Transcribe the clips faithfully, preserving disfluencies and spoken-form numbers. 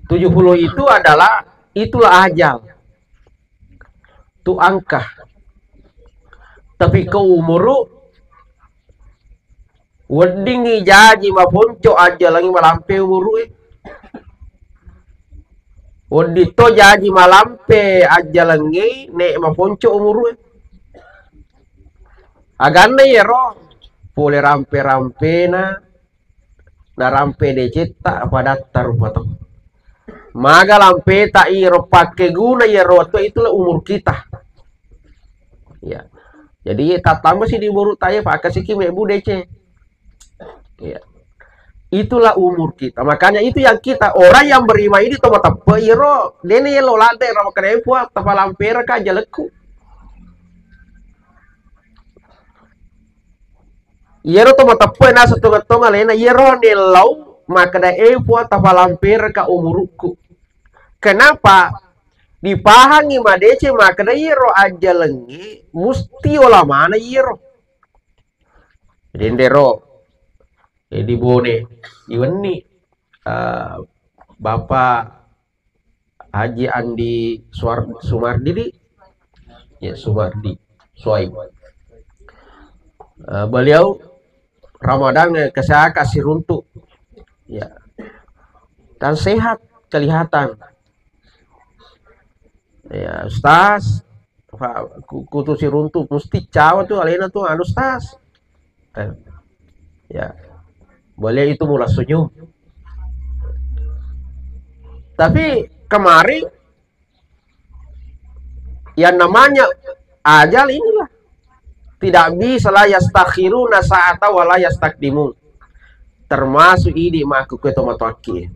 Tujuh puluh itu adalah, itulah ajal. Tu angka. Tapi ke umuru, weddingngi jaji maponco ajjalengngi malampe umuru e. Wedding to jaji malampe ajjalengngi ne maponco umuru e. Aganna yero pole rampe-rampena narampe decetta padatta rupa to. Maga lampeta iro pakkeguna iyaro wettu, itulah umur kita. Ya. Jadi tattamba si di umur taye, pakasiki mebbu dece. Ya. Itulah umur kita. Makanya itu yang kita, orang yang beriman ini to mateppe iro, dene yelo lante rama kene puang, tapalampera ka jalekku. Iyaro to mateppe naseng tongeng-tongeng alena, iyaro nellau makkeda, "E Puang, tapalampereka umurukku." Kenapa? Dipahangi madeceng makkeda iyaro ajjalengnge musti ola maneng iyaro. Jadi ndero, eh, di Bone, iwenni, eh, Bapak Haji Andi Suar-, Sumardi di? Ya, Sumardi. Suaib. Eh, beliau Ramadan, eh, kesehatan siruntuk. Ya. Dan sehat kelihatan. Ya, Ustaz, Pak, ku-, kutu siruntuk, mesti cawa tuh alena tuh, anu, Ustaz. Eh, ya. Boleh itu mula senyum. Tapi kemarin yang namanya ajal inilah. Tidak bisa, la yastakhiruna sa'ata wa la yastaqdimun. Termasuk idi makkukue to matoakki.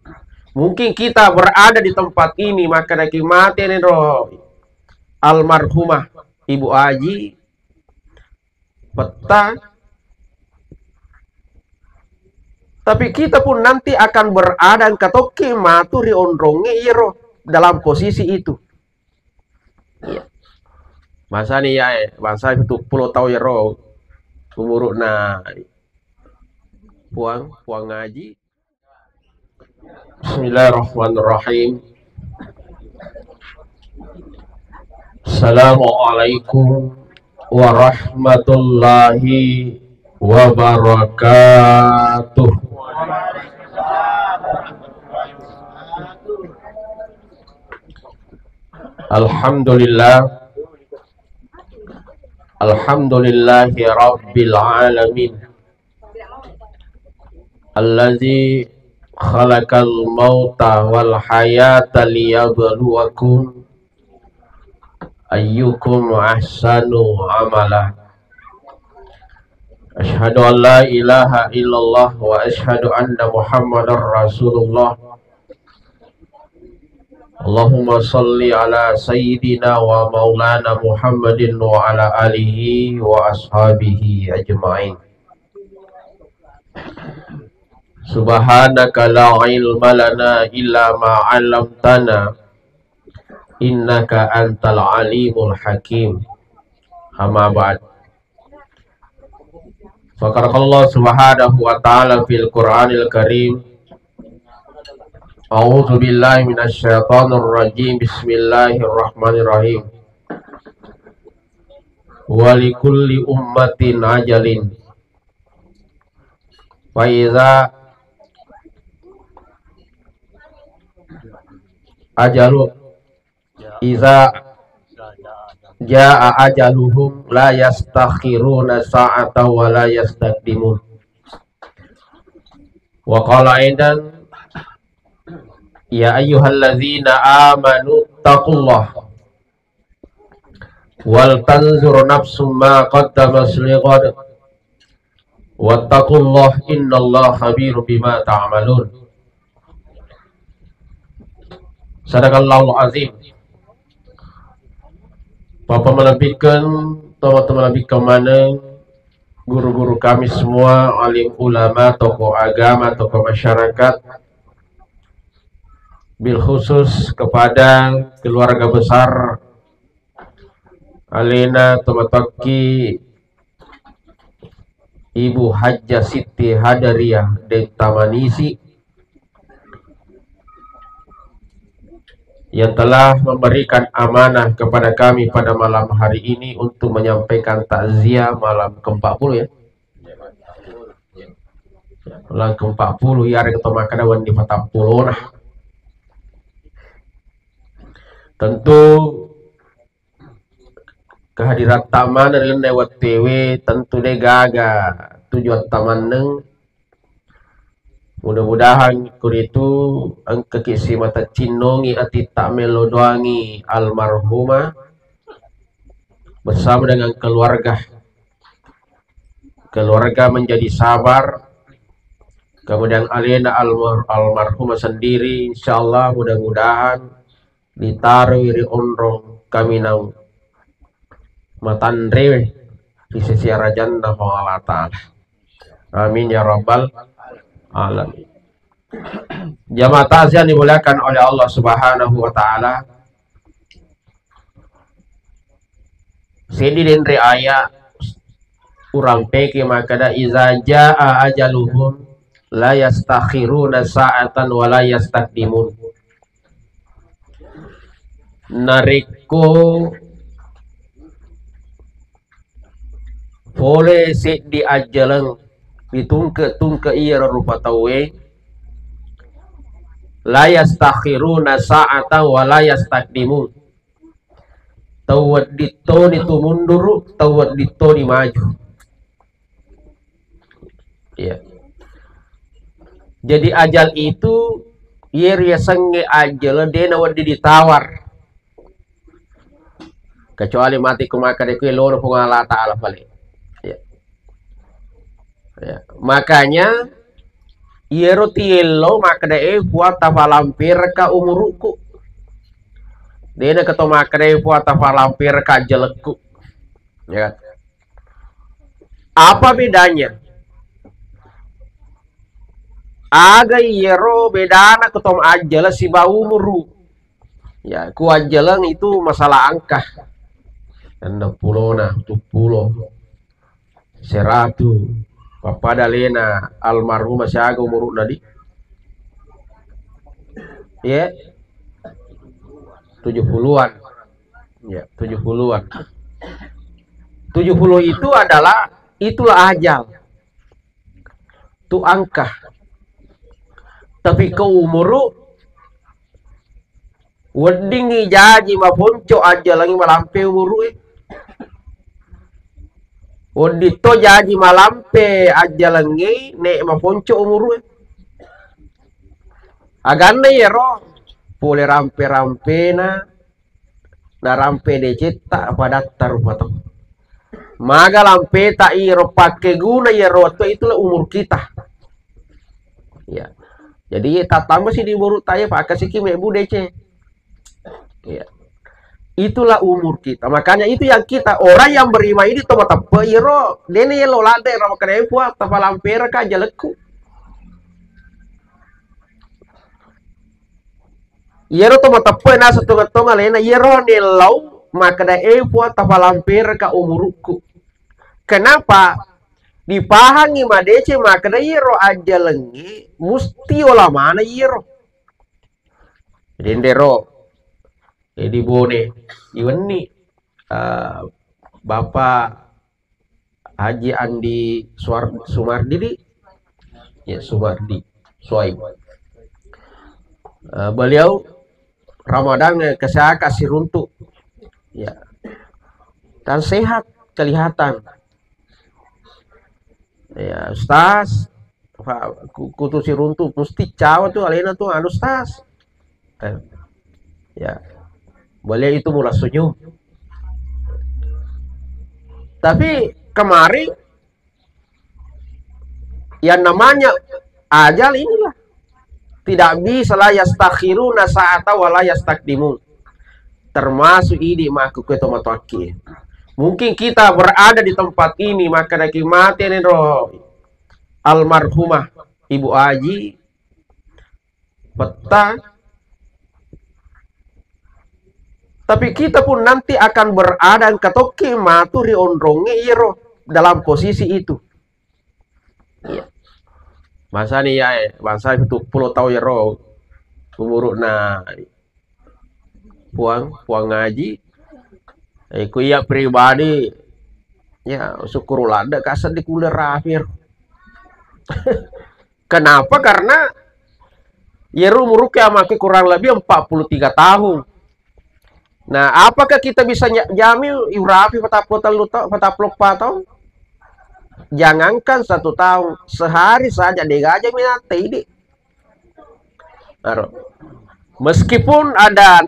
Mungkin kita berada di tempat ini, maka daki mate nih, roh almarhumah Ibu Aji, petta. Tapi kita pun nanti akan berada engka tokki matu ri onrongnge iyaro dalam posisi itu. Iya. Bangsani ya, eh, bangsa pitu pulo tau iyaro umuru'na Puang, Puang Haji. Bismillahirrahmanirrahim. Assalamualaikum warahmatullahi wabarakatuh. Alhamdulillah. Alhamdulillahi rabbil alamin. Allazi khalaqal mauta wal hayata liyabluwakum ayyukum ahsanu amala. Asyhadu an la ilaha illallah wa asyhadu anna Muhammadar Rasulullah. Allahumma salli ala sayyidina wa maulana Muhammadin wa ala alihi wa ashabihi ajma'in. Subhanaka la ilma lana illa ma 'allamtana, innaka antal alimul hakim. Amma ba'd. Faqad qala Allah subhanahu wa ta'ala fil Qur'anil Karim, a'udzu billahi minasy syaithanir rajim. Bismillahirrahmanirrahim. Wa likulli ummatin ajalin. Fa iza ajalu, iza jaa ajaluhum la yastakhiruna sa'atan wa la yastaqdimun. Wa qala aidan, ya ayyuhalladzina amanu taqullaha wal tanzur nafsum ma qaddamat lighad. Wattaqullah, innallaha khabirum bima ta'malun. Sadaqallahul azim. Papa malebbiken, tomatoa malebbiken maneng, guru-guru kami semua, alim ulama, tokoh agama, tokoh masyarakat, bil khusus kepada keluarga besar alena tomatoakki Ibu Hajjah Siti Hadariah Detta Manisi, yang telah memberikan amanah kepada kami pada malam hari ini untuk menyampaikan takziah malam keempat puluh, ya. Malam keempat puluh, ya, ada ketua makan awan di patang puluh, nah. Tentu kehadiran tamana ri lalenna wettuewe tentu de gaga tujuan tamanneng. Mudah-mudahan kuritu engkaki simata cinnongi ati tak melo doangi almarhumah bersama dengan keluarga. Keluarga menjadi sabar. Kemudian alena almar-, almarhumah sendiri, insyaallah, mudah-mudahan ditaroi ri onrong kaminang matanrewe ri sisi arajanna Puang Allah Ta'ala. Amin ya rabbal alamin. Jamaah takziah dimuliakan oleh Allah Subhanahu wa Ta'ala. Seddi denre aya urampeke makkeda, "Iza jaa ajaluhum la yastakhiruna sa'atan wa la yastaqdimun." Narekko pole seddi ajjaleng ditungke-tungke iyaro rupa tauwe, la yastakhiruna sa'atan wa la yastaqdimun. Tau wedding toni tu munduru, tau wedding toni maju. Iya. Jadi ajal itu, iye riasengnge ajal, de nawedding ditawar. Kecuali mati ku makkeda ku elono Puang Allah Ta'ala pale. Ya. Ya. Makanya, iyero tiello makkeda, "Eh, Puang, tafalampereka umuruku." Dena keto makkeda, "Eh, Puang, tafalampereka ajalekku." Ya kan? Apa bedanya? Aga iyero bedana keto ajala sibawa umuru. Ya, ku ajaleng itu masalah angka. Enneng pulona, tuppulo, seratu. Pappada alena almarhumah siaga umuruna di? Ya. Tujuh puluhan. Ya, tujuh puluhan. Tujuh puluh itu adalah, itulah ajal. Tu angka. Tapi ko umuru, weddingngi jaji maponco ajjalengngi malampe umuru e. Wedding to jaji malampe ajjalengngi ne maponco umuru e. Aganna iyero pole rampe-rampena narampe decetta padatta rupa to. Maga lampeta iro pakkeguna iyaro wettu, itulah umur kita. Ya. Jadi tattamba si di umur taya pakkasiki mebbu dece. Ya. Itulah umur kita. Makanya itu yang kita, orang yang beriman ini to mateppe iyero dene yelo ladde ramakkeda, "Puang, tafalampereka ajalekku." Iyero to mateppe naseng tongeng-tongeng alena, iyero nellau makkeda, "Eh, Puang, tafalampereka umurukku." Kenapa? Dipahangi madeceng makkeda iyero ajjalengnge musti ola maneng iyero. Jadi endero, eh, di Bone, iwenni, eh, Bapak Haji Andi Suar-, Sumardi di? Ya, Sumardi. Suaib. Eh, beliau Ramadan, eh, kesaka siruntuk. Ya. Dan sehat kelihatan. Ya, Ustaz, Pak, ku-, kutu siruntuk, mesti cawa tu alena tu, anu, Ustaz. Eh, ya. Beliau itu mula senyum. Tapi kemarin yang namanya ajal inilah. Tidak bisa, la yastakhiruna sa'ata wa la yastaqdimun. Termasuk idi makkukue tomatoakki. Mungkin kita berada di tempat ini, maka daki mate ni ro almarhumah Ibu Aji, petta. Tapi kita pun nanti akan berada, engka tokki matu ri onrongnge iyero dalam posisi itu. Iya. Bangsani ya, eh, bangsa pitu pulo tau iyero umuru'na. Puang, Puang Haji. Eh, ku iya pribadi, ya, syukur ladde' ka seddi kulle rapi. Kenapa? Karena iyaro umurku ya make kurang lebih empat puluh tiga tahun. Nah, apakah kita bisa nya-, jamin urapi patappulo tellu ta-, patappulo eppa taung? Jangankan satu tahun, sehari saja degaga mi natta idi. Aro. Meskipun ada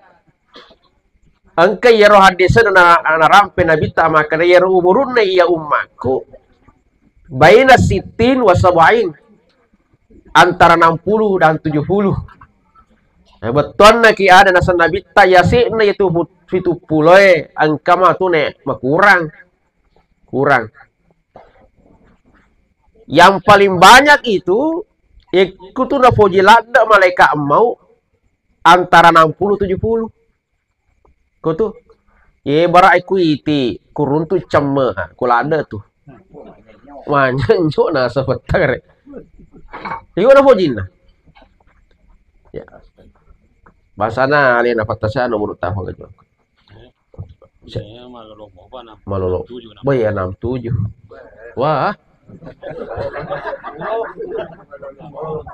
engka iyaro hadis na, narampe Nabitta makkeda iyaro umurunna iya ummakku baina sittin wa sab'in, antara enam puluh dan tujuh puluh. Nah, bettuanna ki ada naseng Nabitta, yase'na itu pu-, pitu puloe, engka matu ne makurang. Kurang. Yang paling banyak itu, ikku tu napoji ladde' malaikat maut antara enam puluh tujuh puluh. Ko tu, ye bara' ku iti, kuruntu cemme, ku ladde' tu. Manyanjo na sepettare. Iyo na pojinna. Ya. Basana alena pattasa nomor tahu aja. Iya, malolo apa, enam tujuh, enam tujuh. Boy, ya, enam tujuh. Wah.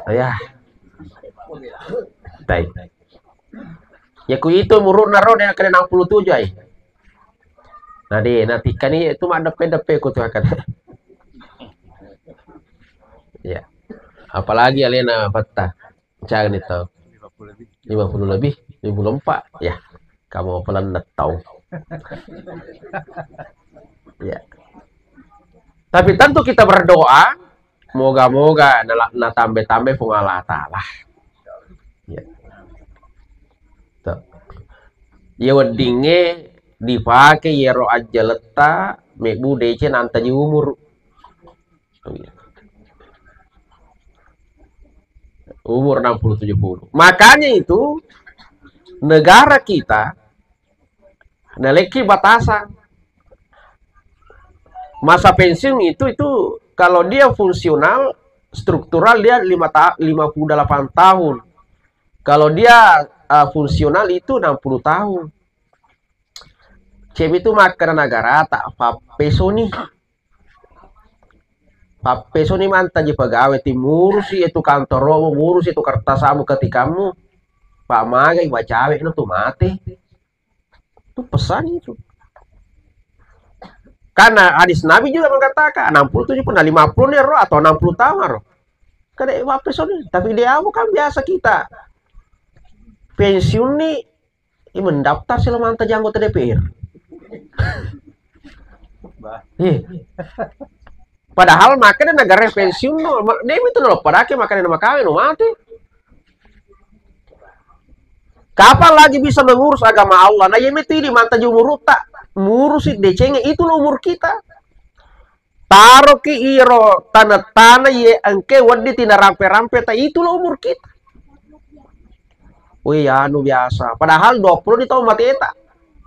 Ya. Tai. Ya, ku itu umurna ro dia kena enam puluh tujuh ai. Nah, deh, nanti kan itu mah depe-depe ku tuh akan. Ya. Apalagi alena patta. Cari nih tahu. Lima puluh lebih, lima puluh empat. Ya. Kamu pelan tau. Ya. Tapi tentu kita berdoa, moga-moga nala-, natambe-tambe Puang Allah Ta'ala. Ya. Tuh. Iya weddingnge dipake iyaro ajjaletta mebbu deceng nantaji umur. Umur enam puluh tujuh puluh. Makanya itu negara kita naleki batasan. Masa pensiun itu, itu kalau dia fungsional, struktural dia lima ta-, lima puluh delapan tahun. Kalau dia, uh, fungsional itu enam puluh tahun. Cemi tu makkeda negara tak pappesoni. Pappesoni mantaji pegawai ti murusi itu kantoromu, murusi itu kertasamu, ketikammu. Pak magai bacawe no tu mate. Itu pesan itu. Karena hadis Nabi juga mengatakan enam puluh tujuh puluh, nah, lima puluh nih ro atau enam puluh tahun ro. Kada pappesoni, tapi dia kan biasa kita pensiun nih, eh, mendaftar sih lo mantaji anggota D P R. Bah. Eh. Padahal makanya negara pensiun no, ma-, dia itu lo pada ke makanya nama kawin no mati. Kapan lagi bisa mengurus agama Allah? Nah, iya meti di mantaji umur tak murusi decenge itu lo umur kita. Taroki iro tana-tana ye engke weddi tina rampe-rampe ta itu lo umur kita. Wih, anu biasa. Padahal dua puluh di tahun mateta.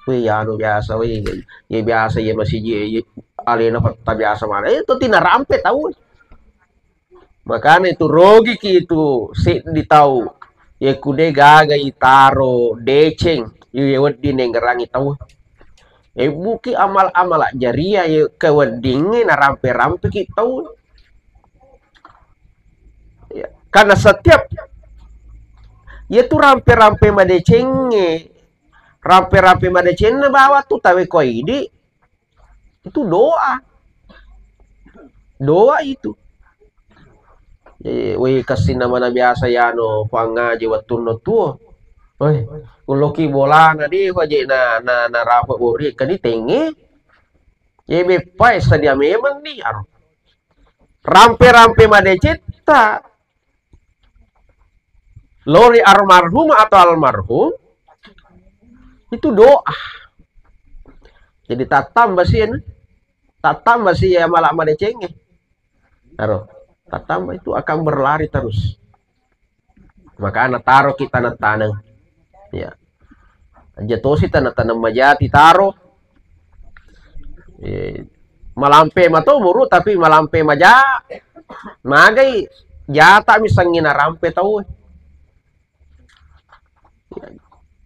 Wih, anu biasa. Wih, ye biasa ye masih ye, ye alena petta biasa mana. Itu tina rampe tau. Makanya itu rogi ki itu seddi tau. Ye kude gaga itaro deceng. Ye weddi nenggerangi tau. Eh, buki amal-amal jariah, ye, keweddingnge narampe-rampeki tau. Ya, karena setiap, ye tu rampe-rampe madecengnge, rampe-rampe madecenna bawa tu tawe ko idi, itu doa. Doa itu. Eh, woi, kassinna mana biasa yano pangaji wettunna tuo. Woi, ulloki bolana di waje na, na, na rafa bori kani tengnge. Ye beppa e sadia memang ni aro. Rampe-rampe madecetta lori almarhum atau almarhum itu doa. Jadi tattamba si, tattamba si ya mala madecengnge. Aro, tattamba itu akan berlari terus. Makana taroki taneng-taneng. Ya. Aja tosi taneng-taneng majati taro. Eh, malampe mato muru tapi malampe maja. Magai jata misangi narampe tau.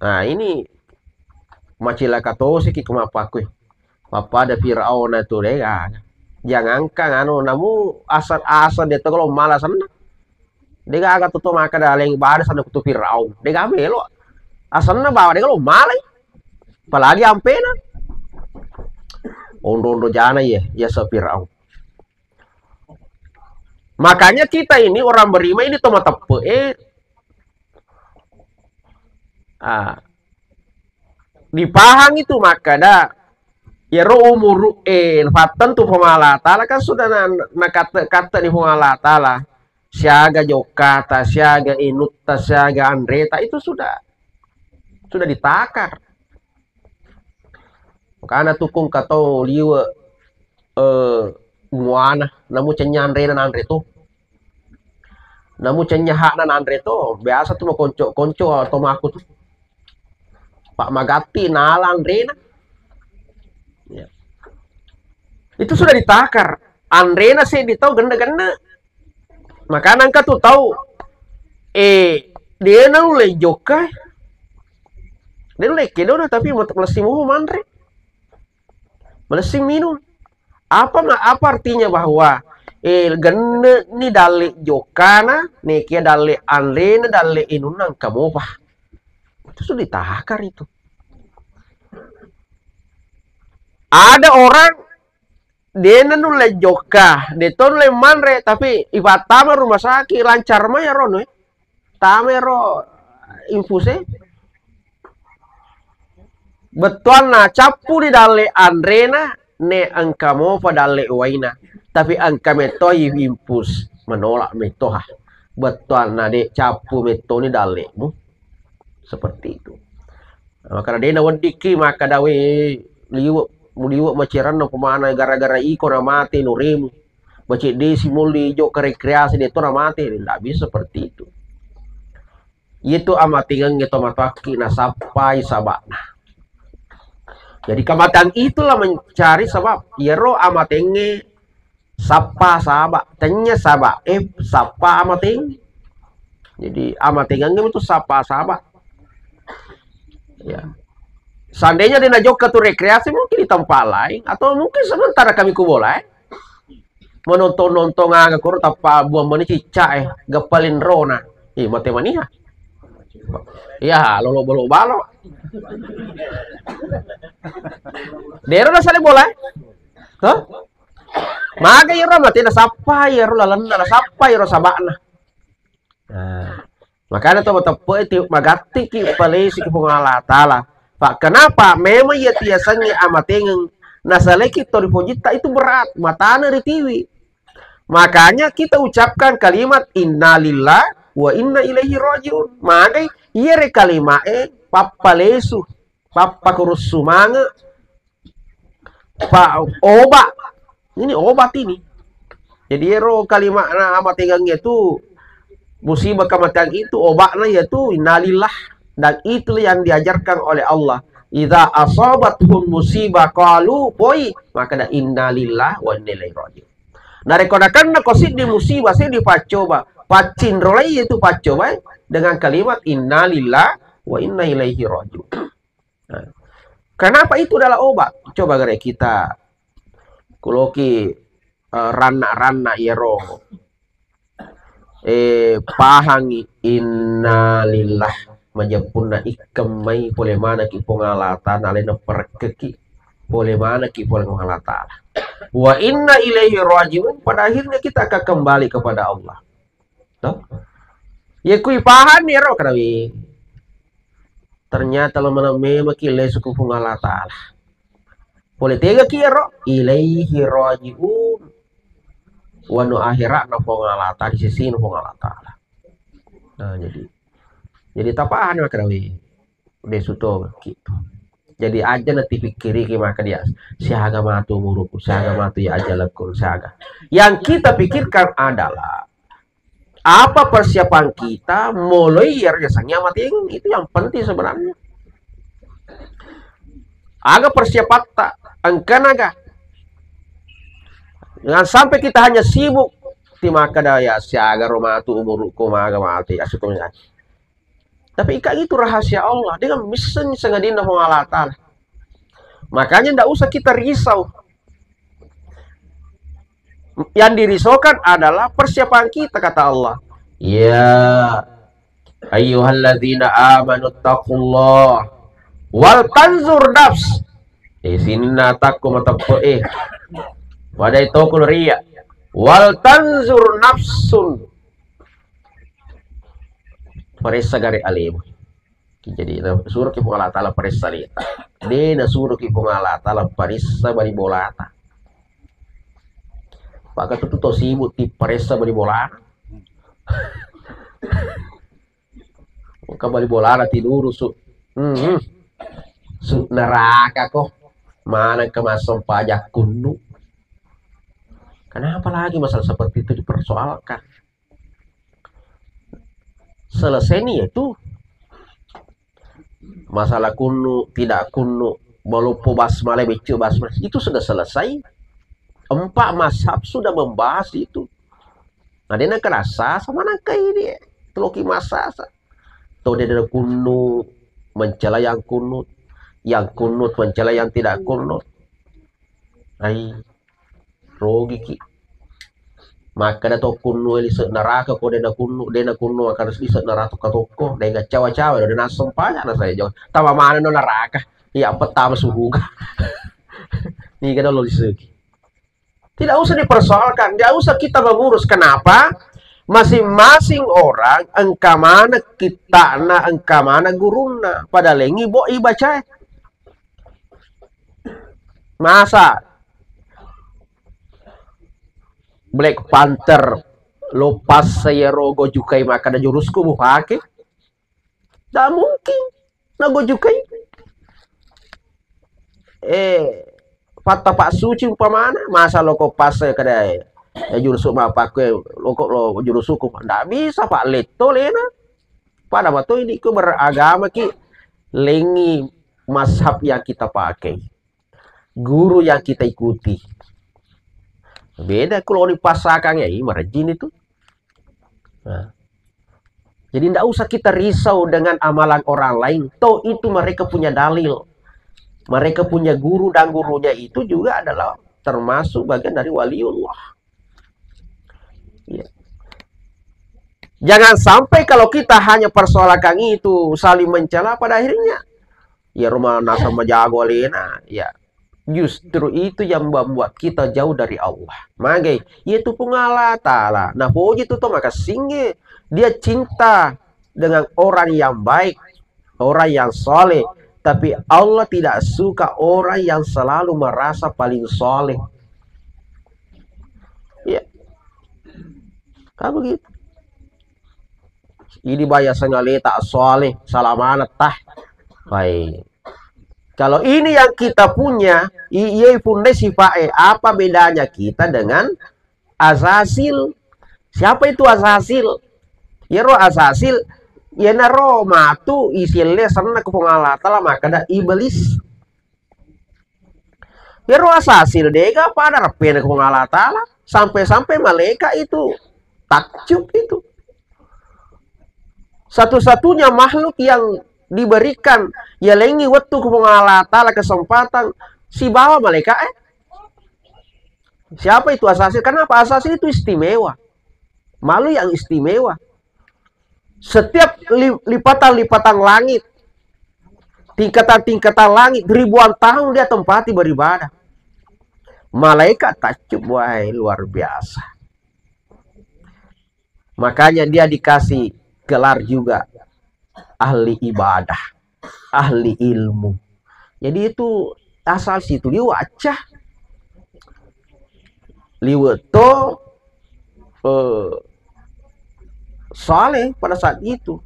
Nah, ini Macilaka tosiki ko mappakkui. Pappada Firaun tu de gaga. Jangankan anu, namu asal-asal de to lo mala senna. De gaga tu to maka daleng bada senna tu Firaun. De gaga melo. Asenna bawa de lo malai. Apalagi ampena. Ondo-ondo jana ye, ya se Firaun. Makanya kita ini orang beriman ini to mateppe, eh, ah, dipahang itu makkada, yero umuru, eh, pattentu Puang Allah Ta'ala kan sudah na, na kata, kata ni Puang Allah Ta'ala, siaga jokkata, siaga inutta, siaga anreta, itu sudah, sudah ditakar. Makana tukung katau liwe, eh, muana, namu cenya anrena nanre tu. Namu cenya hakna nanre tu, biasa tu makonco-konco atau maku tu. Pak magatti nala anrena. Ya. Itu sudah ditakar. Anrena seddi tau genne-genne. Makana engka tu tau, eh, de naulle jokka. De naulle kedona tapi mat-, malessi muhu manre. Malessi minum. Apa ma-, apa artinya bahwa, eh, genne ni dalle jokkana, nekia dalle anrena, dalle inunna engka mopa. Itu sudah ditakar itu. Ada orang de naulle jokka, de to naulle manre, tapi ipattama rumah sakit, lancar mai iyaro anu, eh. Tama iyaro infus e. Bettuanna cappu ni dalle anrena, ne engka mopa dalle waina, tapi engka metoi infus, menolak metoha. Bettuanna de cappu metoni dallemu. Seperti itu. Makana de naweddikki makkada, "We, liwe, muliwe maceranna pemana gara-gara iko namate nuremu. Maceddesi mulli jokka rekreasi de to namate." Ndak bisa seperti itu. Itu amatengengnge to matoakki nasappai sabakna. Jadi kamateang itulah mencari sebab. Iyaro amatengnge sappa sabak, tennya sabak, eh, sappa amateng. Jadi amatengengnge itu sappa sabak. Ya. Seandainya de najokka tu rekreasi, mungkin di tempat lain atau mungkin sementara kami ku bola, eh. Menonton-nonton aga koro tappa buang meni cicak, eh, gappa lenrona. Ih, mate mania. Ya, lolo balo-balo. Dero na sale bola, eh. Hah? Maga iyaro mate nasappa iyaro lalenna, nasappa iyaro sabakna. Nah, makana to mateppe ti magattiki palesuki Puang Allah Ta'ala. Pak, kenapa? Memang iya tiasengnge amatengeng nasaleki to ripojitta itu berat, matana ritiwi. Makanya kita ucapkan kalimat innalillah wa inna ilaihi rajiun. Magai iyare kalimat e pappalesu, pappakurussu mange, pa-, obat. Ini obat ini. Jadi ero kalimat na amatengengnge tu musibah kematian itu obatnya yaitu innalillah. Dan itulah yang diajarkan oleh Allah. Idza asabathum musibah qalu poi, maka da innalillah wa inna ilaihi rajiun. Narekko nakenna ko siddi musibah, siddi paccoba, paccinrolai itu paccoba dengan kalimat innalillah wa inna ilaihi rajiun. Nah, kenapa itu adalah obat? Coba gare kita kuloki, eh, ranna-ranna iyaro. Eh, pahangi innalillah. Majeppunna ikkeng mai pole manaki Puang Allah Ta'ala, alena perekkeki pole manaki pole Puang Allah Ta'ala. Wa inna ilaihi rajiun, pada akhirnya kita akan kembali kepada Allah. Toh? Ye kui pahang ni ero karawi. Ternyata lo mana memang ki lesu ku Puang Allah Ta'ala. Pole tega ki ero, ilaihi rajiun. Wanu akhirat na Puang Allah Ta'ala, di sisi na Puang Allah Ta'ala. Nah, jadi, jadi tapahang ni karawi. De suto gitu. Jadi aja nanti pikiriki maka dia, siaga matu umuruku, siaga matu ya ajalku, siaga. Yang kita pikirkan adalah apa persiapan kita mulai ya rasanya mati, itu yang penting sebenarnya. Aga persiapatta, engkanaga. Jangan sampai kita hanya sibuk. Ti maka da ya siaga ro matu umuruku, maga mati, asuko. Tapi ikang itu rahasia Allah. Dengan misseng sangadinna Puang Allah Ta'ala. Makanya ndak usah kita risau. Yang dirisaukan adalah persiapan kita, kata Allah. Ya ayyuhalladzina amanu taqullah wal tanzur nafs. Eh, sininna takko mateppe, eh. Wadai tokul ria. Wal tanzur nafsun. Paressa gare alemu. Jadi, nasuroki Puang Allah Ta'ala paressa leta. De nasuroki Puang Allah Ta'ala paressa bali bolata. Maka tutu to sibuk ti paressa bali bolana. Engka bali bolana tidur su. Hmm. Su neraka ko. Mana ke masempajang kunnu. Kenapa lagi masalah seperti itu dipersoalkan? Selesai nih itu. Masalah kunnu, tidak kunnu, maloppo basmalah, beccu basmalah, itu sudah selesai. Empat mazhab sudah membahas itu. Nah, dia nak kerasa sama nangka ini, teloki masa. Tuh dia ada kunnu, mencela yang kunut, yang kunut mencela yang tidak kunut. Ai, rogiki. Makkeda to kunnu lise neraka ko de nakunnu, de nakunnu makkeda lise neraka tokko, de gaccawa-cawa, de nassempajang na saya jauh. Tama mana no neraka, iya pertama suruga. Ni kada lo liseki. Tidak usah dipersoalkan, tidak usah kita mengurus. Kenapa? Masing-masing orang engka mana kitana, engka mana gurunna. Pada lengi bo ibacae. Masa Black Panther lo pas yero gojukai makkeda jurusku mupake? Ndak mungkin nagojukai. Eh, patta pak suci umpamana, masa loko pas kada eh, jurusu mapakku loko lo jurusuku. Ndak bisa pak letto lena. Pada mato ini ku beragama ki lengi mazhab yang kita pakai. Guru yang kita ikuti. Beda kalau dipasakang ya, ih, marejin itu. Nah. Jadi ndak usah kita risau dengan amalan orang lain. Toh itu mereka punya dalil. Mereka punya guru dan gurunya itu juga adalah termasuk bagian dari waliullah. Ya. Jangan sampai kalau kita hanya persoalkan itu saling mencela pada akhirnya ya rumah nasa majago alena ya justru itu yang membuat kita jauh dari Allah. Magai, yaitu Puang Allah Ta'ala. Nah, puji itu tuh maka singe dia cinta dengan orang yang baik, orang yang soleh. Tapi Allah tidak suka orang yang selalu merasa paling soleh. Ya. Kan begitu. Ini bahasa ngaleta soleh, salah mana tah. Baik. Kalau ini yang kita punya, i- iya punna sifat eh, apa bedanya kita dengan Azazil? Siapa itu Azazil? Yero Azazil, yenaro matu isille senna ke Puang Allah Ta'ala makkeda iblis. Yero Azazil dega pada reppena ke Puang Allah Ta'ala. Sampai-sampai malaikat itu takjub itu. Satu-satunya makhluk yang diberikan yalengi wettu ku Puang Allah Ta'ala kesempatan sibawa malaikat eh. Siapa itu Azazil? Kenapa Azazil itu istimewa? Makhluk yang istimewa. Setiap li- lipatan-lipatan langit, tingkatan-tingkatan langit, ribuan tahun dia tempati beribadah. Malaikat takjub, wah luar biasa. Makanya dia dikasih gelar juga ahli ibadah, ahli ilmu. Jadi itu asal situ liwat aja. Liwat to eh, saleh pada saat itu.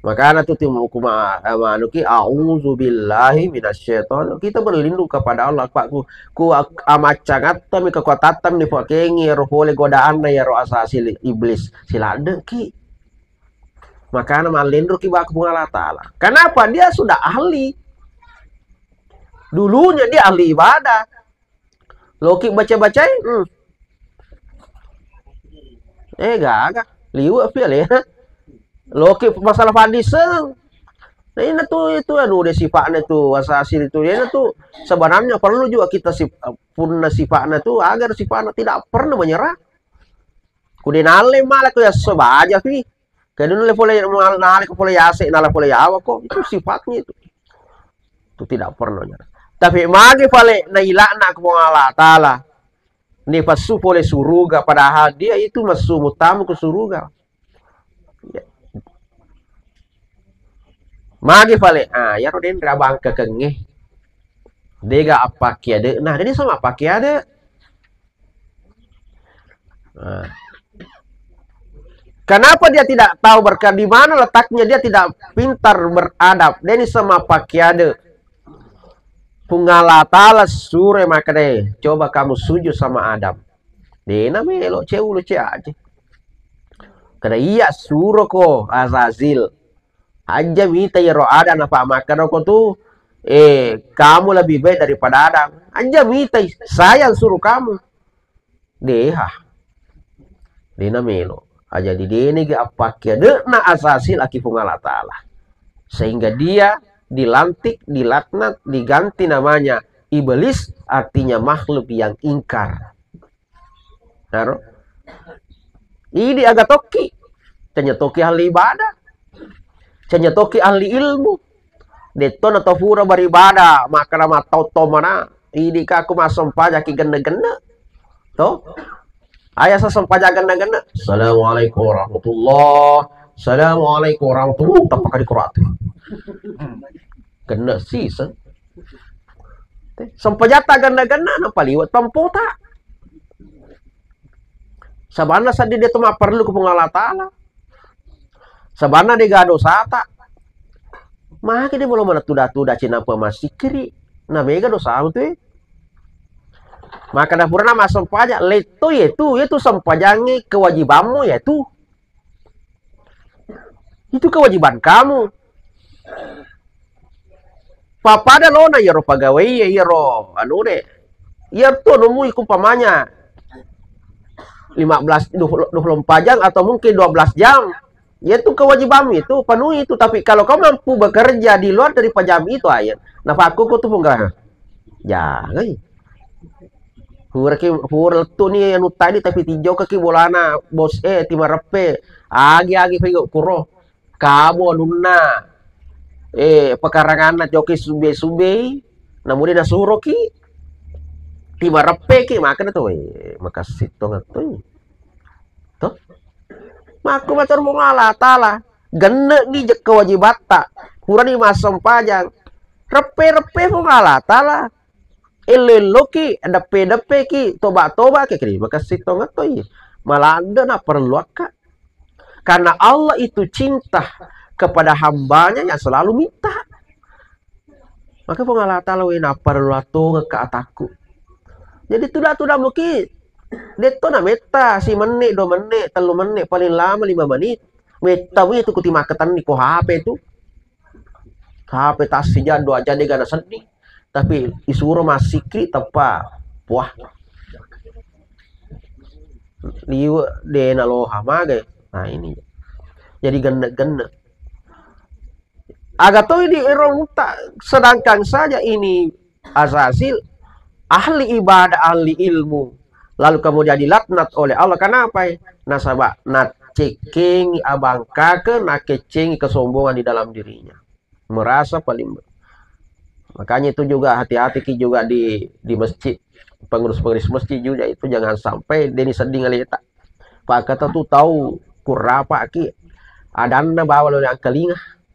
Makana tu timu kuma anu ki a'udzu billahi minasyaiton. Kita berlindung kepada Allah. Pak ku ku amaccangatta mi kekuatatan ni pakengi ro pole godaanna ya ro asasi iblis. Siladde ki. Makana mallendro ki bak Puang Allah Ta'ala. Kenapa? Dia sudah ahli. Dulunya dia ahli ibadah. Loki baca-bacai, hmm. Eh gaga, liwe pi ale. Loki masalah fadiseng. Nah, ini tuh itu anu deh sifatnya tuh asasi itu. Ini tuh sebenarnya perlu juga kita sip, punna sifatnya tuh agar sifatnya tidak pernah menyerah. Kude nalle mala ko yasso baja pi. Kedun le pole nale ko pole yase nala pole yawa ko. Itu sifatnya itu. Itu tidak pernah menyerah. Tapi magi pale nailakna ko Allah Taala. Ni passu pole suruga padahal dia itu massu mutamu ke suruga. Ya. Magi pale, ah, yaro denre abangkakengnge. Dega appakkiade'na, jadi sama appakkiade. Nah. Kenapa dia tidak tahu berkat di mana letaknya dia tidak pintar beradab. Deni sama pakkiade. Pung Allah Ta'ala sure makkeda, coba kamu sujud sama Adam. Dena melo, ce ulu ce aje. Kada iya suroko Azazil. Aja mita iyaro Adam, napa makkeda ko tu, eh, kamu lebih baik daripada Adam. Aja mita, saya yang suruh kamu. Deha. Dena melo. Aja didene ge appakkiade'na Azazil aki Puang Allah Ta'ala. Sehingga dia dilantik, dilaknat, diganti namanya Iblis, artinya makhluk yang ingkar. Naro. Idi aga tokki. Tanya tokki ahli ibadah. Tanya tokki ahli ilmu. Detto na to pura beribadah, makkeda mattau-tau mana. Idi ka aku massempajang ki genne-genne. To? Aya sa sempajang genne-genne. Assalamualaikum warahmatullah. Assalamualaikum warahmatullah. Tappa ka dikoratu. Genne siseng. Sempajatta genne-genne, nappa liwe' tempota. Sabanna sedding de to mapperlu ku Puang Allah Ta'ala. Sabanna dega dosata. Magi de melo mana tuda-tuda cinampe massikkiri. Na mega dosamu tu, eh. Maka na purana massempajang, letto yetu, yetu sempajangnge kewajibanmu yetu. Itu kewajiban kamu. Pappada lona iyaro pegawai, iyaro anu de. Iyaro tu anumui umpamanya lima belas, dua puluh, dua puluh empat jam atau mungkin dua belas jam. Ya itu kewajibanmu itu, penuhi itu. Tapi kalau kau mampu bekerja di luar dari jam itu, ayo. Napakko ko tu penggawa. Jangan. Pura ki, pura lettu ni anu tadi, tapi tijokka ki bolana bos, eh, timareppe. Agi-agi pego kuro. Kabo anunna, eh, pekaranganna joki sube-subei, namudi nasuroki timareppe ki, makkeda to, eh, makessing tong tu. To? Makku matur Puang Allah Ta'ala, genne ni je kewajibatta. Purani massempajang. Reppe-reppe Puang Allah Ta'ala. Ello-elloki, deppe-deppeki, toba-tobaki, terima kasih tong to iya. Maladde na perlu akka. Karena Allah itu cinta kepada hambanya yang selalu minta. Maka Puang Allah Ta'ala we na perlu tongekka atakku. Jadi tuda-tuda muki detto na metta si menit, dua menit, tellu menit, paling lama lima menit. Metta wi tu kuti makketenni ko H P tu. H P tassi jang dua jang de gana seddi. Tapi isuro massikki teppa. Wah. Liwe de naloha magai. Nah, ini. Jadi genne-genne. Aga toi di ero muta, sedangkan saja ini Azazil ahli ibadah, ahli ilmu, lalu kemudian dilaknat oleh Allah. Kenapa? Nasaba nacekkengi abangkake, nakeccengi kesombongan di dalam dirinya. Merasa paling be-, makanya itu juga hati-hati ki juga di, di masjid. Pengurus-pengurus masjid juga itu jangan sampai deni sedding aleta. Pakata tu tau kurrapa ki adanna bawa lo angkalinga.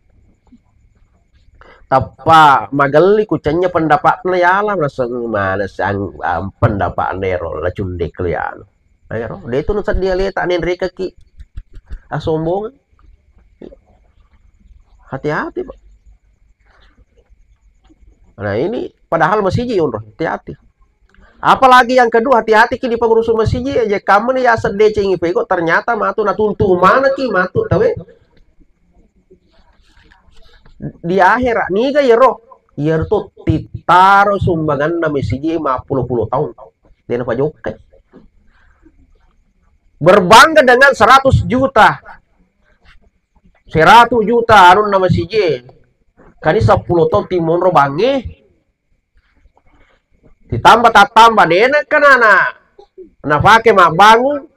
Tappa magelli kucennya pendapatna yala, merasa mana sang, am, pendapatna ero la cundek liano. Ero, de tu nusaddia leta nenrekaki asombongan. Hati-hati, Pak. Nah, ini padahal masiji onro, hati-hati. Apalagi yang kedua, hati-hati ki di pengurus masiji, aja kamu nih ya sedde cengi pego, ternyata matu natuntu mana ki matu tawe. Di akhirat niga yero, yero tu titaro sumbanganna masiji ma puluh-puluh tahun. Dena pajokka. Berbangga dengan seratus juta. Seratus juta anunna masiji. Kani seppulo taung timonro bangnge. Ditambah tattambah, dena kana na nafake mabbangung.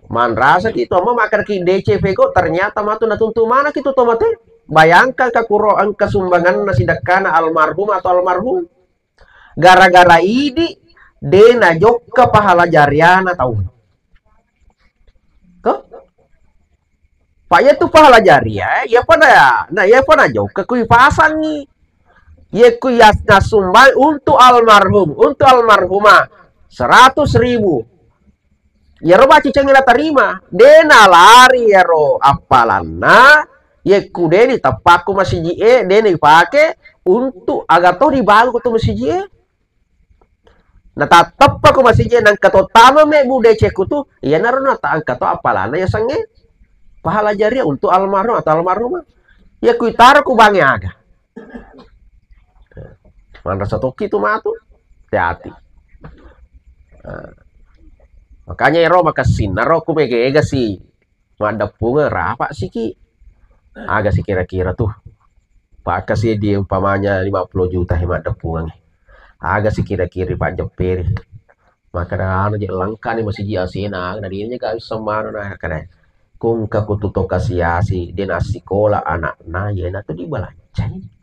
Manrasa ki tu amma makkeda ki D C P ko, ternyata matu natuntu mana ki tu to mate. Bayangkan ka kuro engka sumbanganna sidekkana almarhum atau almarhum. Gara-gara idi de najokka pahala jariana tau. Ko? Pak, iya tu pahala jariah, iya pada, nah, iya pada jokka kui pasangi. Iya kui yas-, nasumbang untuk almarhum, untuk almarhumah seratus ribu. Iyaro baciceng la terima, de nalari iyaro appalanna, iya ku de diteppa ku masiji e, de nipake untuk aga to dibangun tu masiji e. Natatteppa ko masiji e, nangka to tama me bu D C ku tu, iyanaro nata engka to appalanna yasengnge pahala jariah untuk almarhum atau almarhumah. Iya kuitaro ku bangnge aga. Manrasa tokki tu matu, hati-hati. Nah, makanya ero makessinna ro ku mega-ega si maddeppungeng, rapa siki. Aga si kira-kira tu. Paka si di umpamanya lima puluh juta he maddeppungeng. Aga si kira-kira pajjepperi. Makkeda anu je, lengkani masiji asena, na dina je ka wisseng manu na kada. Kungka kutu to kasiasi, de nassikola anakna, yena tu dibalancai.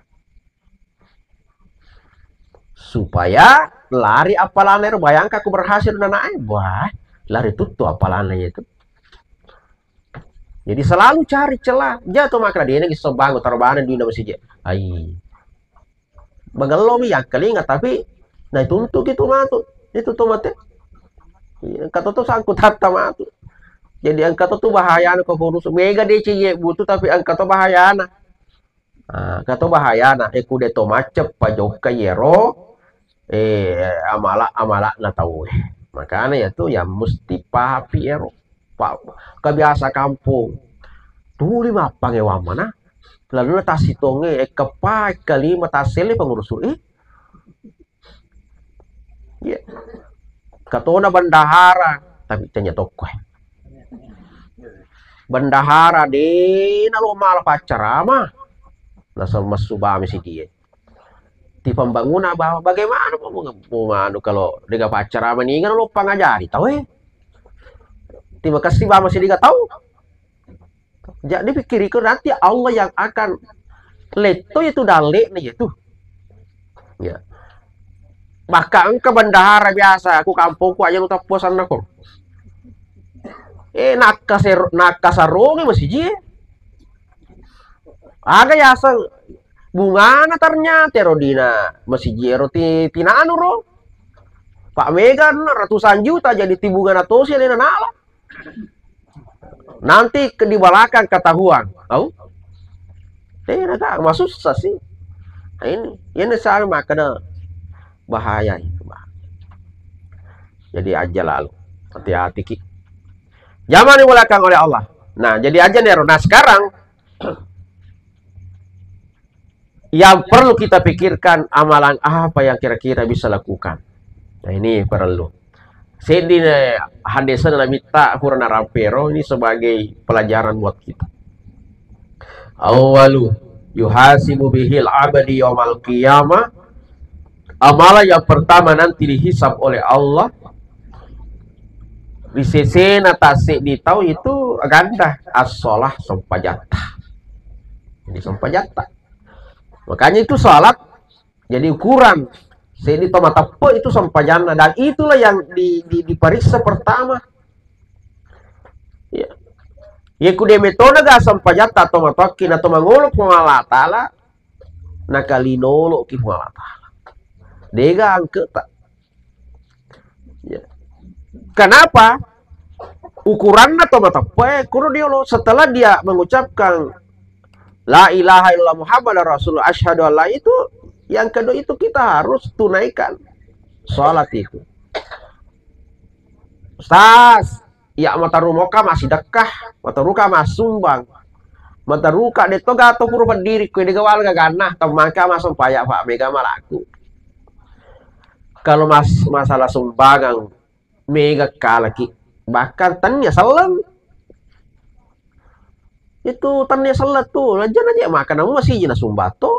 Supaya lari apalana ero, bayangkan ku berhasil nanae, wah, lari tuttu apalana itu. Jadi selalu cari celah. Jatuh makna dena gisso bangun, taro bana dina masiji. Ai. Magellomi yakkalinga, tapi naituntuki tu matu. Itu tu mate. Iya, engka to tu sangkutatta matu. Jadi engka to tu bahayana ko kurus. Mega D C Y butuh, tapi engka to bahayana. Ah, engka to bahayana. Eh, kude to macet pajokka yero. Eh, amala-, amala'na tau. Makanya ya tu yang mesti papi ero. Pak, kebiasa kampung. Tuli mappang e wammana. Lalu tasitonge, eh, kepa, kelima, tasele pengurus. Eh, iya. Katona bendahara, tapi tanya tokko. Bendahara de nalo mala paccarama. Nasal massu bami si dia. Ti pembangunan bahwa bagaimana mau, mau anu kalau dega paccarama ni kan lo pangajari tau eh. Terima kasih bama si dega tau. Jadi pikiriku nanti Allah yang akan letto itu dalekna itu. Ya. Maka engka bendahara biasa aku kampungku aja lu tappo sanna ko. Eh, nakkaser-, nakkasarongi masiji. Aga yaseng bungana ternyata ero dina masiji ero ti-, tinanu ro. Pak mega ratusan juta jadi ti bungana tosi alena nala. Nanti ke di belakang ketahuan. Au? Eh, naga, masussa sih. Nah, ini, ini saya makan bahaya itu, Bah. Jadi aja lalu. Hati-hati ki. Jangan di belakang oleh Allah. Nah, jadi aja nih, nah sekarang yang perlu kita pikirkan amalan apa yang kira-kira bisa lakukan. Nah, ini perlu. Seddi hadesana Nabitta pura narampero ini sebagai pelajaran buat kita. Awwalu yuhasibu bihil abadi yaumal qiyamah. Amalan yang pertama nanti dihisab oleh Allah di sesena tasseddi tau itu ganda as-shalah, sempajatta. Jadi sempajatta. Makanya itu salat jadi ukuran. Seddi to mateppe itu sempajanna dan itulah yang di, di, diperiksa pertama. Ya. Ya kude metona ga sempajatta to matoakki na to mangolo Puang Allah Taala, nakalinolo ki Puang Allah Taala. Dega angketa. Ya. Kenapa? Ukuranna to mateppe, kuro diolo setelah dia mengucapkan la ilaha illallah Muhammadar Rasulullah, asyhadu an la itu, yang kedua itu kita harus tunaikan salat itu. Ustaz, ya mataru moka masih dekkah, mataruka masumbang, mataruka de toga to pura peddiri ko de gawal gaganna, temangka masempaya Pak mega malaku. Kalau mas-, masalah sumbangan mega kalaki, bahkan tania selleng. Itu tennia selleng tu, lajana je makan namu masiji nasumbatto.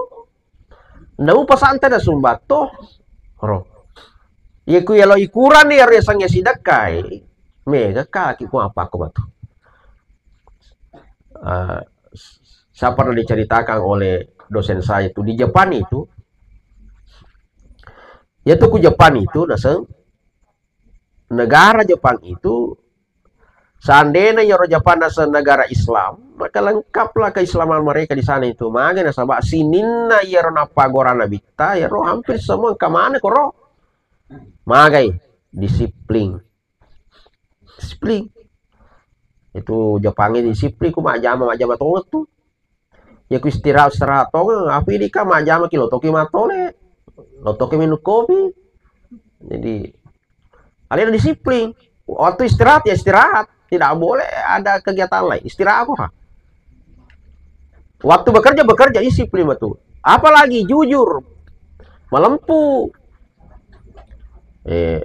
Namu pesantren nasumbatto. Ro. Ye ku yalo ikuran ni ero yasengnge sidekkai. Mega kaki ku apa ko batu. Ah, saya pernah diceritakan oleh dosen saya itu di Jepang itu. Yaitu ku Jepang itu naseng negara Jepang itu, seandainya yaro Jepang naseng negara Islam, maka lengkaplah keislaman mereka di sana itu. Magai nasaba sininna yaro nappagora nabitta, yaro hampir semua engka maneng koro. Magai disiplin. Disiplin. Itu Jepang ini disiplin ku majjama, majjama tongeng tu. Ya ku istirahat, istirahat tongeng, api di ka majjama ki lotoki matole. Lotoki minum kopi. Jadi, alena disiplin. Waktu istirahat ya istirahat, tidak boleh ada kegiatan lain. Istirahat apa? Waktu bekerja, bekerja, disiplin betul. Apalagi jujur, melempu. Eh,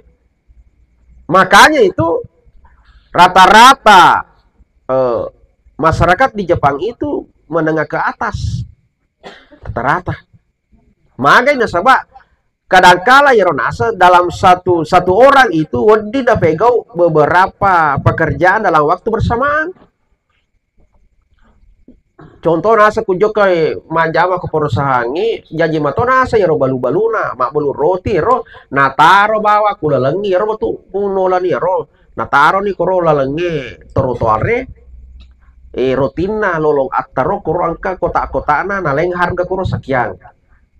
makanya itu rata-rata, eh, masyarakat di Jepang itu menengah ke atas. Rata-rata. Magai nasaba kadangkala yero naseng dalam satu, satu orang itu wedding napegau beberapa pekerjaan dalam waktu bersamaan. Contoh naseng ku jokka majjama ko perusahaangngi, jaji mato naseng yero balu-baluna, mabbelu roti ro, nataro bawang ku lalengngi ro, metu punolani ro, nataroni koro lalengnge trotoare, eh, rotinna lolong attaro koro engka kotak-kotakna, naleng harga koro sekian.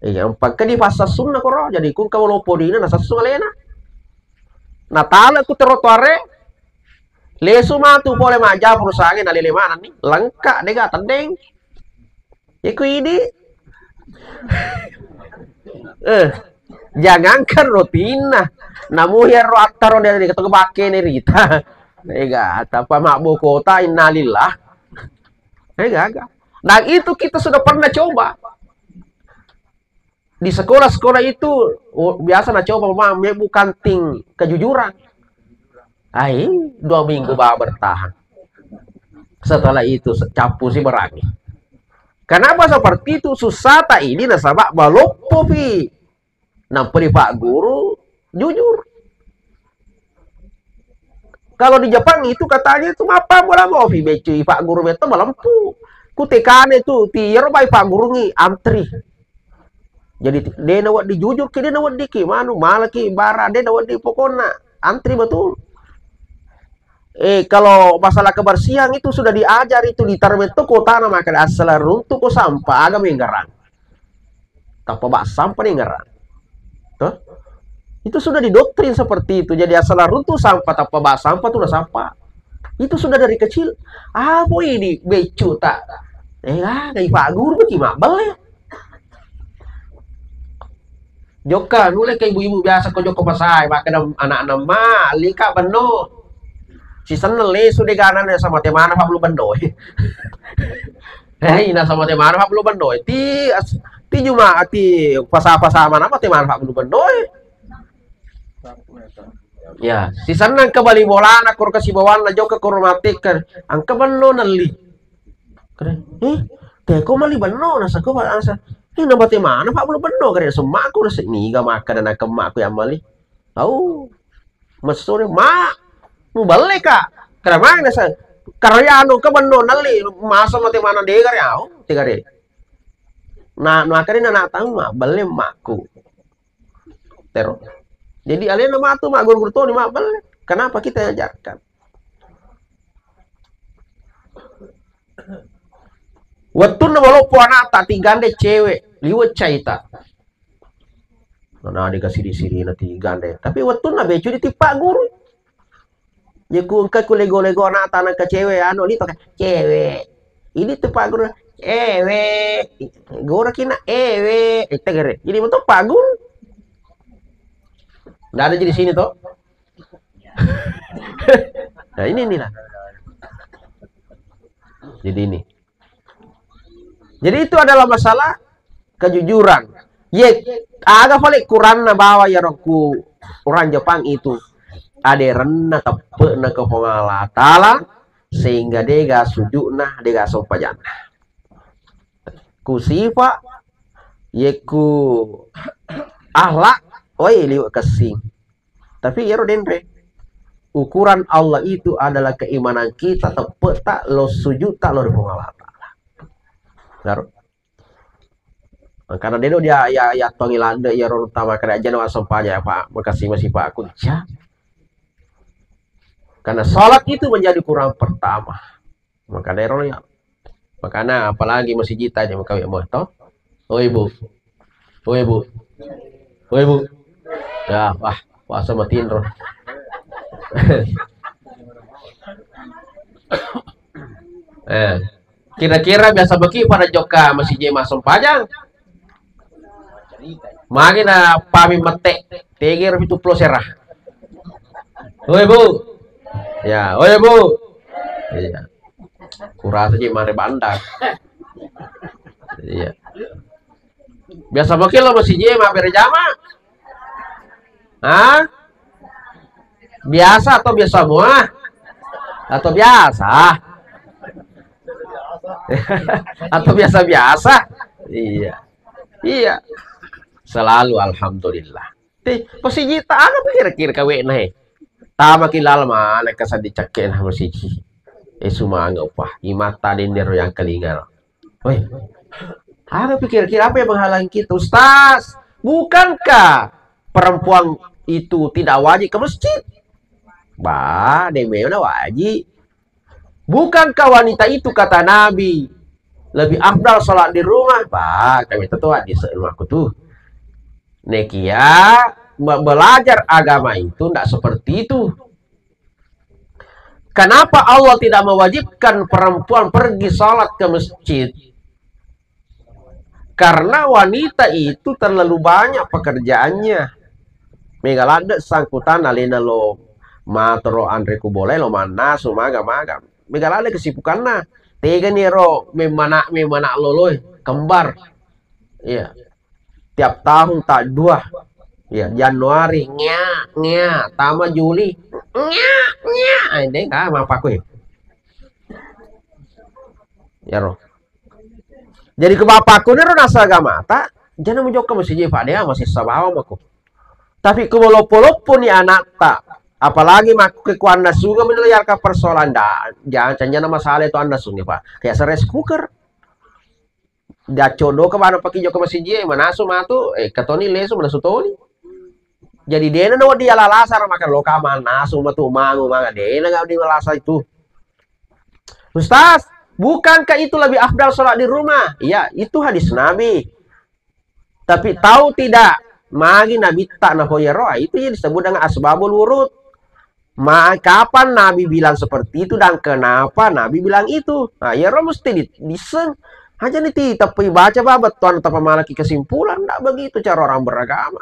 Iya, pangka di passassunna koro, jadi ku engka loppo dina nasassu alena. Natale ku trotoare, lesu matu pole majjama perusahaangnge, nalele manenni, lengka dega teddeng. Iku idi. Eh, jangankan rotinna, namu yaro attaro de, de ketemu bakkene rita. Ega, tanpa mabbo kota, innalillah. Ega, aga. Dan itu kita sudah pernah coba. Di sekolah-sekolah itu, oh, biasa nacoba memang mebbu kanting kejujuran. Ai, dua minggu bawa bertahan. Setelah itu se-, cappu si berani. Kenapa seperti itu? Susah tak ini nasaba baloppo pi. Nampa di Pak Guru jujur. Kalau di Jepang itu katanya itu mappa bola mau pi beccu i Pak Guru meto malempu. Ku tekane tu ti yero bai Pak Guru ngi antri. Jadi, de' nawedding jujur ki, de' nawedding ki, manu, mala ki, bara, de' nawedding, pokokna antri betul. Eh, kalau masalah kebersihan itu sudah diajar itu, di tarmet tu kotana maka asal runtu ko sampah, aga mengerang. Tappa bak sampah ni ngerang. Tuh. Itu sudah didoktrin seperti itu. Jadi asal runtu sampah, tappa bak sampah tu na sampah. Itu sudah dari kecil. Apa ini beccu tak? Eh, ah, dari Pak Guru ki mabbelle. Jokka, nulle ke ibu-ibu biasa ko jokka pasai, makkeda anak-anak, "Ma, lika benno." Sisenna lesu de' ganana sama te mana Pak Guru benno. Eh, ina sama te mana Pak Guru benno. Ti as-, ti juma ti pasa-pasa mana ma te mana Pak Guru benno. Ya, sisenna engka bali bolana, koro kasi bawanna jokka koro mattekkeng, engka benno nelli. Kare, eh, teko mali benno, nasako ba-, asa. Eh, nabate mana Pak Guru benno, kare semmakku, nase niga makkeda nakemmakku yang mali. Au, messu de, "Ma, mubelle ka." Kare mana nasa, kare anu ke benno nelli, masa mate mana de kare au, te kare. Nah, makanya anak tamu mabbelle makku. Tero. Jadi alena matu magguru-guru toni mabbelle. Kenapa kita ajarkan? Wettunna maloppo anakta tigande cewek, liwe' caita. Mana dega siri-sirina tigande. Tapi wettunna becu ditippa guru. Jaku engka ku lego-lego anakta nangka cewek, anu, lito ka, "Cewek." Ini tu Pak Guru, "Cewek." Guru kina, "Ewe." Itu kere. Jadi betul Pak Guru. Nggak ada jadi sini toh. Nah, ini inilah. Jadi ini. Jadi itu adalah masalah kejujuran. Ye, aga pale kuranna bawa ya rokku orang Jepang itu. Aderenna teppe'na ke Puang Allah Ta'ala, sehingga dega sujudna, dega sompajanna. Ku sifa, ye ku akhlak, oi, liwe' kessing. Tapi iyaro denre. Ukuran Allah itu adalah keimanan kita, teppe'ta, lo sujudta, lo ri Puang Allah Ta'ala. Baru. Makana deno dia, ya, ya, tongi ladde, iyaro tama kada ajana wa sompaja, Pak. Makasih masih Pak aku. Iya. Karena salat itu menjadi ukuran pertama. Makana ero ya. Makana apalagi masih jita aja makawe mo to. Oi, Bu. Oi, Bu. Oi, Bu. Ya, wah, puasa matinro. Eh, kira-kira biasa beki pada jokka masih je masuk pajang. Magi na pami mette, tegero pitu pulo sera. Oi, Bu. Ya, oi, Bu. Iya. Kurasa je mare bandar. Iya. Biasa mungkin lo masih je mabbere jama. Hah? Biasa atau biasa semua? Atau biasa? Atau biasa-biasa? Iya. Iya. Selalu alhamdulillah. Te, masiji ta aga kira-kira kawe'na he. Tama ki lalo mana ka sadi cakke na masiji. Eh, sumanga upa. Imata dendero yang kelinga. Weh. Apa pikir kira apa yang menghalangi kita, Ustaz? Bukankah perempuan itu tidak wajib ke masjid? Bah, de memang wajib. Bukankah wanita itu, kata Nabi, lebih afdal sholat di rumah? Bah, kami tentu hadis rumahku tuh. Nekia, me-, belajar agama itu ndak seperti itu. Kenapa Allah tidak mewajibkan perempuan pergi sholat ke masjid? Karena wanita itu terlalu banyak pekerjaannya. Mega ladde sangkutan alena lo matoro anre ku bolai lo mannasu maga-maga. Mega ladde kesibukanna. Tegani ero memana-, memana loloi kembar. Iya. Tiap tahun tak dua. Iya, Januari, nya, nya, tama Juli, nya, nya. Ai, deng, ah, mapaku ya. Ya, roh. Jadi ke bapakku ni ro nasa agama ta, jana mujokka masiji Pak dea masih sabawa mako. Tapi ku maloppo-loppo ni anak ta, apalagi makku ke kuanna suga menilai persoalan da, jangan canjana masalah itu anda sungi Pak. Kayak se-rice cooker. Jaccodoka bana paki jokka masiji e, manasu matu, eh, katoni lesu manasu toni. Jadi dena no dia lalasa ra makan loka manasu matu mangu manga dena ga di lalasa itu. Ustaz, bukankah itu lebih afdal sholat di rumah? Iya, itu hadis Nabi. Tapi tahu tidak, magi Nabi tak napoyero, itu yang disebut dengan asbabul wurud. Ma-, kapan Nabi bilang seperti itu dan kenapa Nabi bilang itu? Nah, iyaro mesti di-, disseng. Aja nih ti, tapi baca babat tuan tapa malaki kesimpulan. Nggak begitu cara orang beragama.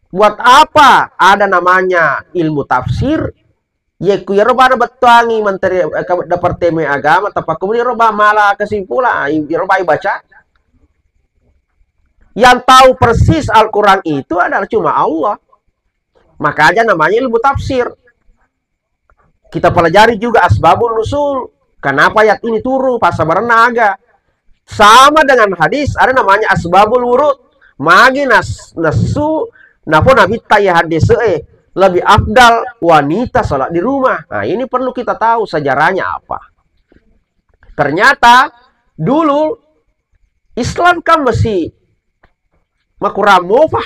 Buat apa ada namanya ilmu tafsir? Ye ku iyaro bana bettuangi menteri, eh, ke-, departemen agama, tapa kemudian iyaro ba mala kesimpulan, ah, iyaro ba baca. Yang tahu persis Al-Quran itu adalah cuma Allah. Makanya namanya ilmu tafsir. Kita pelajari juga asbabun nuzul. Kenapa ayat ini turun? Passabaranna aga. Sama dengan hadis, ada namanya asbabul wurud. Magi nas-, nassu, napo nabitta ya hadis, eh, lebih afdal wanita sholat di rumah. Nah, ini perlu kita tahu sejarahnya apa. Ternyata dulu Islam kan masih makurang mopa,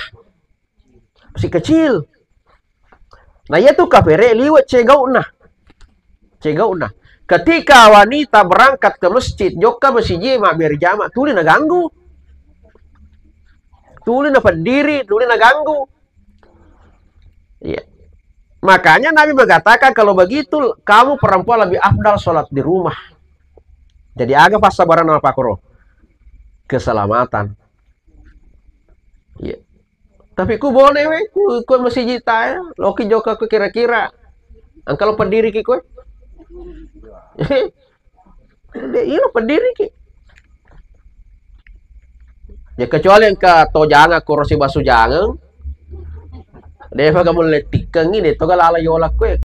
masih kecil. Nah, iya tu kafere liwat cegau'na. Cegau'na. Ketika wanita berangkat ke masjid, jokka masiji mabbere jama, tuli naganggu. Tuli napeddiri, tuli naganggu. Iya. Makanya Nabi mengatakan, "Kalau begitu, kamu perempuan lebih afdal sholat di rumah." Jadi aga passabaran apa koro? Keselamatan. Iya. Tapi ku boleh we, ku, ku masiji ta ya, loki jokka ku kira-kira. Engka lo peddiri ki kue. De, ilo peddiri ki. Ya kecuali engka to janga korosi basu jangeng. Defa kamu lettikengi de to galala yola kue.